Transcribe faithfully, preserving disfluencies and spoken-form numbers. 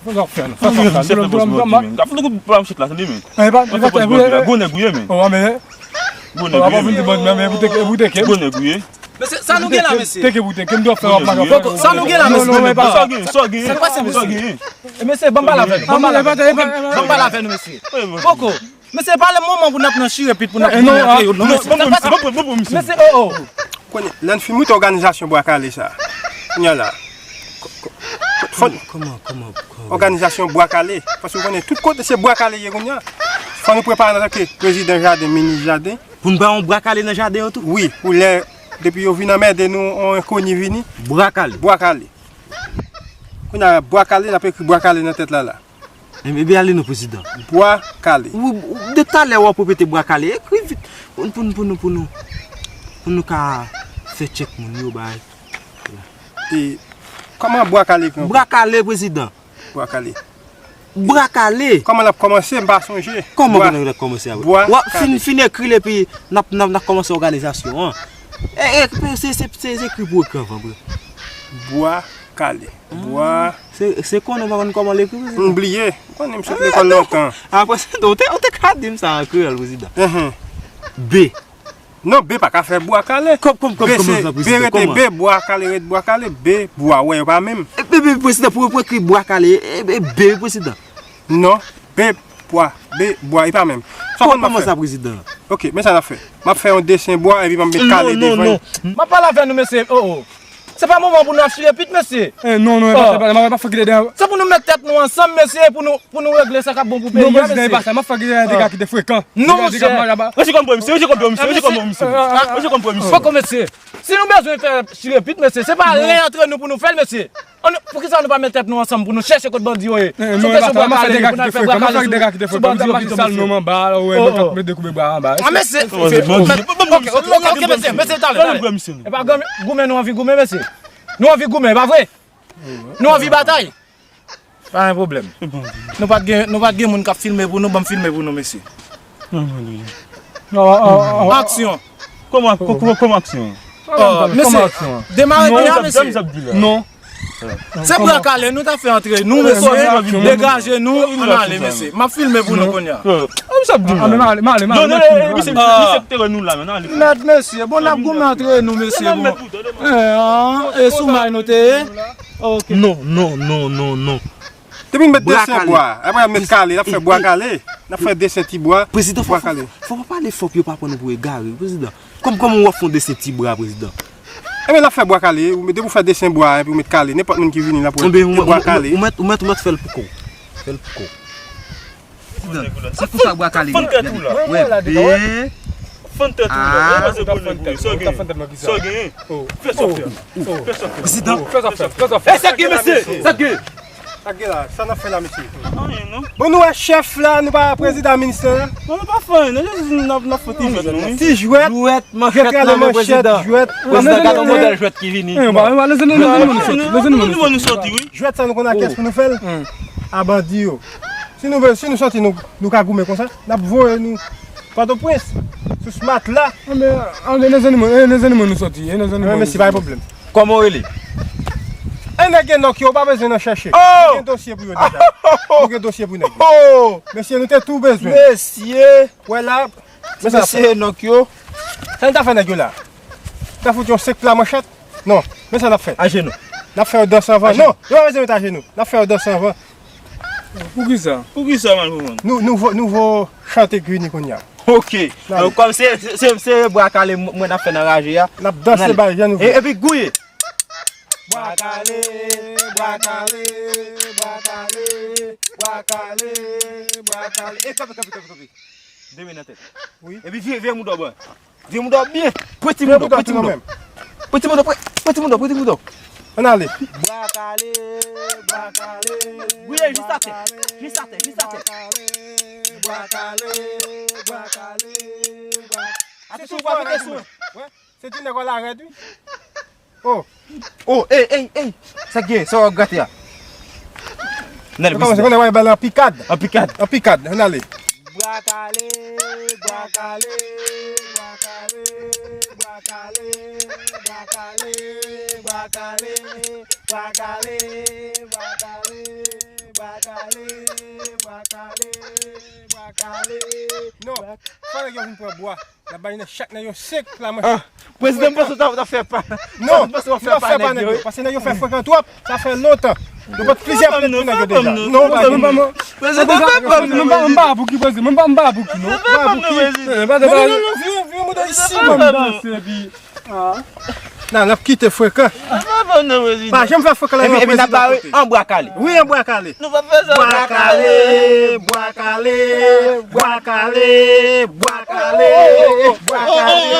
Fòk ap fè, non. Fòk ap fè. Gwo nèg ou ye, men. Gwo nèg ou ye, men. Gwo nèg ou ye, men. Mesye, sa nou gen la, mesye? Teke pou teke, m dwe fè wap maga. Poko, sa nou gen la, mesye? Sa w gen, sa w gen, sa w gen? E mesye, ban m pale avè nou, ban m pale avè nou. Ban m pale avè nou, mesye. Poko. Mesye, pa le moman pou n ap nan chire pit pou n ap goumen ant yo, non, mesye. Mesye, oh, oh. Konnen, lè n fin moute òganizasyon Bwa Kale sa, kounye a la, fò n, òganizasyon Bwa Kale, paske w konnen tout kote se Bwa Kale ye kounye a. Fò nou prepare n antanke prezidan jaden, minis jaden. Pou n bay yon Bwa Kale nan jaden yo tou? Wi, pou lè, depi yo vin anmède nou, yon enkoni vini. Bwa Kale. Bwa Kale. Kounye a, Bwa Kale, n ap ekri Bwa Kale nan tèt la la. Ebyen, ale non, prezidan. Bwa Kale. Ou, ou, de talè w ap repete Bwa Kale. Ekri vit. Pou, pou, pou nou, pou nou, pou nou ka fè tchèk moun yo, bay. E, kòman Bwa Kale ekri ankò? Bwa Kale, prezidan. Bwa Kale. Bwa Kale. Kòman l ap kòmanse, m pa sonje. Kòman l ap kòmanse a? Bwa Kale. W ap fin, fin ekri l epi n ap, n ap, n ap kòmanse òganizasyon an. E, e, se, se, se, se ekri pou ekri anvan, bre. Bwa Kale. Bwa. Se, se konnen w pa konn kòman l ekri, prezidan? M bliye. M konnen m sot lekòl lontan. Apre sa, ou te, ou te ka di m sa an kreyòl, prezidan. Enhen. B. Non, B pa ka fè Bwa Kale. Kòm, kòm, kòm, B kòman se, sa, B prezidan? Rete kòman? B, Bwa Kale, ret Bwa Kale, B, Bwa, wè, yo pa menm. E, e, e, prezidan, pou, pou ekri Bwa Kale, e, e, B, prezidan. Non, B, Bwa, B, Bwa, e pa menm. Sa w konn m ap fè? Kòman sa, prezidan? Ok, men sa n ap fè. M ap fè yon desen bwa, epi m ap met kale devan. Non, non, non. M ap pale avè nou, mesye. Oh, oh. Se pa moman pou n ap chire pit, mesye. Eh, non, non, e pa sa, e pa sa. M ap, m ap fè kite devan. Se pou nou met tèt nou ansanm, mesye, pou nou, pou nou regle sa k ap bon pou peyi a, mesye. Non, prezidan, e pa sa. M ap fè kite dega kite frekan. Non, dega, dega, mesye. Dega, dega. Mesye konn pran misye, mesye konn pran misye, mesye konn pran misye. Mesye konn pran misye. Poko, mesye. Si nou bezwen fè chire pit, mesye, se pa lè antre nou pou nou fè l, mesye. Ann, poukisa nou pa met tèt nou ansanm pou nou chèche kot bandi yo ye? Sou kesyon Bwa Kale, pou n al fè Bwa Kale sou, sou bandi yo pito, mesye. Oh, oh. Ah, mesye, ok, ok, ok, mesye, talè, talè. E pa goumen nou anvi goumen, mesye? Nou anvi goumen, e pa vre? Nou anvi batay? Pa gen pwoblèm. Nou pa t gen, nou pa t gen moun k ap filme pou nou, ban m filme pou nou, mesye. Aksyon. Kòman, kò-, kò-, kòman aksyon? Mesye, demare byen, mesye. Non. Se Bwa Kale nou ta fè antre nou, mesye. Degaje nou, ann ale, mesye. M ap filme pou nou kounye a. Mèt, mesye, bon, n ap goumen antre nou, mesye, bon. E sou may nou te ye. Ok. Non, non, non, non, non. Depi n met desen bwa, apre n met kale, n ap fè Bwa Kale, n ap fè desen ti bwa, Bwa Kale. Prezidan, fò, fò pa pale fò pou yo pa pran nou pou egare, prezidan. Kòm, kòman w ap fè yon desen ti bwa, prezidan? Ebyen, n ap fè Bwa Kale, depi w fè desen bwa, epi w met kale, nenpòt moun ki vini la pou met Bwa Kale. Ou mèt, ou mèt, ou mèt fè l pou kò w. Fè l pou kò w. Prezidan, se konsa Bwa Kale gen. Fann tèt ou la. Wè, be. Fann tèt ou la. Sa w genyen? Sa w genyen? Fè sa w fè. Fè sa w fè. Prezidan. Fè sa w fè. Fè sa w fè. E sa k gen, mesye? Sa k gen? Sa k gen la? Sa n ap fè la, mesye? Anyen, non. Bon, nou wè chèf la, nou pa prezidan, minis la. Non, nou pa fè anyen, non. Jis n ap, n ap fè ti jwèt, non, wi. Ti jwèt. Jwèt, manchèt nan men prezidan. Jwèt. Prezidan, gade yon modèl jwèt ki vini. Jwèt sa nou konn ak kiyès pou nou fè l. A bandi yo. Si nou vle, si nou santi nou, nou ka goumen konsa, n ap voye nou Pòtoprens, sou Smat la. Anben, anben, nan zòn moun, e nan zòn moun nou sòti, e nan zòn moun. Mesye, pa gen pwoblèm. Kòman w rele? E nèg gen nòk yo, ou pa bezwen nan chèche. Nou gen dosye pou yo deja. Nou gen dosye pou nèg yo. Mesye, nou te tou bezwen. Mesye. Wè la. Mesye, nòk yo. Sa n ta fè nèg yo la? Ta fout yon senk pla manchèt? Non, men sa n ap fè. Ajenou. N ap fè yo danse anvan. Non, yo pa bezwen met ajenou. N ap fè yo danse anvan. Poukisa? Poukisa m al konprann? Nou, nouvo, nouvo chante Guini kounye a. Ok. Donk, kòm se, se, se, se Bwa Kale mwen n ap fè nan raje a. N ap danse bay jan nou vle. Epi gouye. Bwa Kale, Bwa Kale, Bwa Kale, Bwa Kale, Bwa Kale. E kanpe, kanpe, kanpe, kanpe. De men nan tèt. Wi. Epi vire, vire mouda w bò. Vire mouda w byen. Pran ti mouda w, pran ti mouda w. Pran ti mouda w, pran, pran ti mouda w, pran ti mouda w. Ann ale. Bwa Kale, Bwa Kale. Gouye jis atè. Jis atè, jis atè. Bwa Kale, Bwa Kale, Bwa Kale. Atansyon, w ap pete sou mwen. Wè, se ti nèg la rèd, wi. Oh. Oh, ey, ey, ey. Sa k gen? Sa w ap grate a? N ale, prezidan. Kòmanse konnen w ap bay bal an pikad. An pikad. An pikad. Ann ale. Bwa Kale, Bwa Kale, Bwa Kale, Bwa Kale, Bwa Kale, Bwa Kale, Bwa Kale, Bwa Kale, Bwa Kale. Kale, bwa kale, bwa kale. Non, fò nèg yo vin pran bwa. N ap bay nèg chak nèg yo senk la, mwen. Ah, prezidan, m panse w t ap fè pa. Non, m panse w ap fè pa nèg yo, paske nèg yo fè frekan twòp. Sa fè lontan. Nou pot plizyè plent pou nèg yo deja. Non, pa mwen, pa mwen. Prezidan, fè pa m non, prezidan. M pa, m pa Bouki, prezidan. M pa, m pa Bouki, non. M pa Bouki. Non, non, non, vin, vin, mouda isi, mwen. Nan, n ap kite frekan. Pa janm fè frekan la. Epi, epi n ap ba yo an bwa kale. Wi, an bwa kale. Nou pa fè sa. Bwa kale, bwa kale, bwa kale, bwa kale, bwa kale.